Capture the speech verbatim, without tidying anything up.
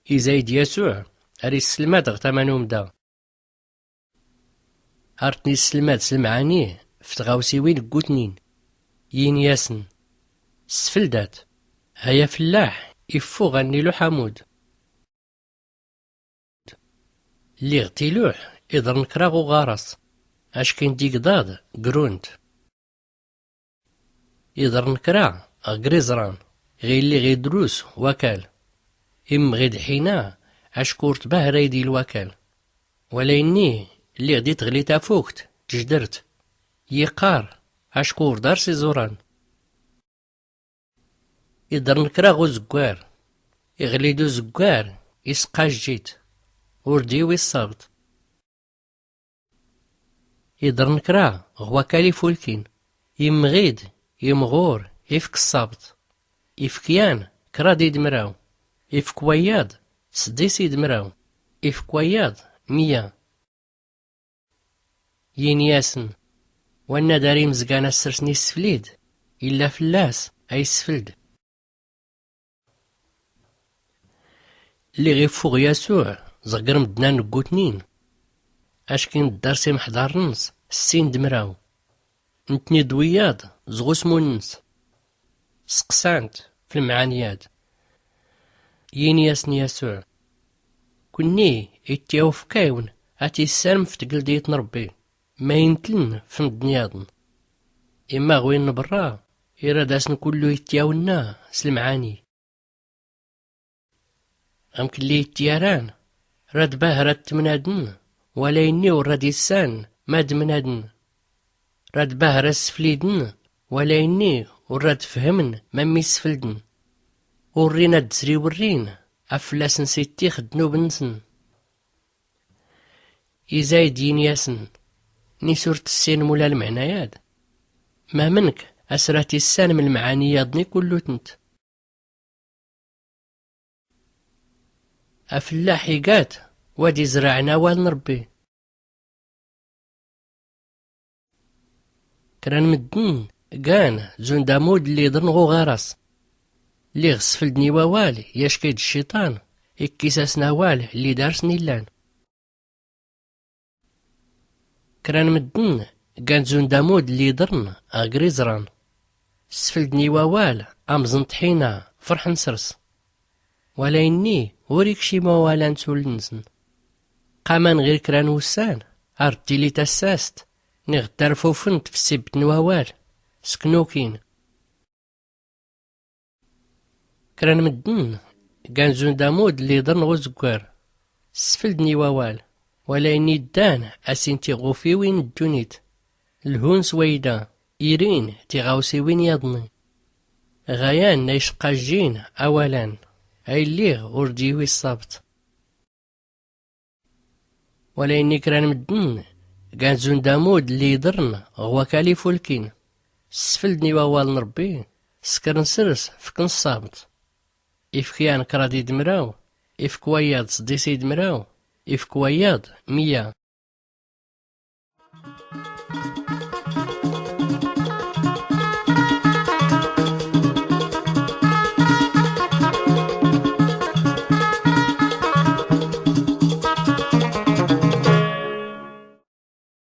Izayd yasuɛ ar isslmad ɣ tama n umda, ar tn isslmad s lmɛani f tɣawsiwin ggutnin, yini-asn, sfldat. Aya fllaḥ iffuɣ a nn iluḥ amud. Lliɣ tiluḥ iḍrn kra ɣ uɣaras, ackin d igḍaḍ, grunt. Iḍrn kra ɣ griẓran, ɣilli ɣ idrus wakal. Immɣi-d ḥina acku ur tbahra idi lwakal. Wala inni lliɣ di tɣli tafukt, tjdrt, yiqqar acku ur ḍars iẓuran. Iḍrn kra ɣ uzggwar, iɣli-d uzggwar, isqajj-it, ur d-iwi ṣṣabt. Iḍrn kra ɣ wakal ifulkin, immɣi-d imɣur, ifk ṣṣabt. Ifk yan kra d idmraw, ifk wayaḍ sḍis idmraw, ifk wayaḍ mya. Yini-asn, wanna dar imzgan a ssrsn isflid, illa fllas a isfld. Lliɣ iffuɣ yasuɛ ẓ ɣ grmdn a nn ggutnin, ackin ddars imḥḍarn-ns ssin d mraw, ntni d wiyaḍ ẓ ɣ usmun-ns. Sqsan-t f lmɛani-ad. Yini-asn yasuɛ, kunni ittyaw fkawn a tissanm f tgldit n rbbi, ma intln f mddn yaḍn. Imma ɣ win n brra irad-asn kullu ittyawnna s lmɛani. Amk lli ittyaran rad bahra ttmnadn, wala inni ur rad issan mad mnadn. Rad bahra sflidn, wala inni ur rad fhmn mammi sfldn. Ur rin ad dsriwrin a fllasn sittix dnub-nsn. Izayd yini-asn, nis ur tssinnm ula lmɛna-yad? Mamnk as ra tissanm lmɛani yaḍni kullutnt? Afllaḥ igat wad izrɛn awal n rbbi. Kra n mddn gan zund amud lli iḍrn ɣ uɣaras. Lliɣ sfldn i wawal yack-id cciṭan ikkis-asn awal lli darsn illan. Kra n mddn gan zund amud lli iḍrn ɣ griẓran. Sfldn i wawal amẓn tḥina, frḥn srs. Wala inni ur ikcim wawal-an s ull-nsn. Qaman ɣir kra n wussan ar d-tili tassast niɣ ttarfufnt f ssibt n wawal, sknukin. Kra n mddn gan zund amud lli iḍrn ɣ uzggwar. Sfldn i wawal, wala inni ddan a sin tiɣufiwin n ddunit, lhun s wayda, irin tiɣawsiwin yaḍni. Ɣayan a isqajjin awal-an, ay lliɣ ur d-iwi ṣṣabt. Wala inni kra n mddn gan zund amud lli iḍrn ɣ wakal ifulkin. Sfldn i wawal n rbbi, skrn srs, fkn ṣṣabt. Ifk yan kraḍ idmraw, ifk wayaḍ sḍis idmraw, ifk wayaḍ mya.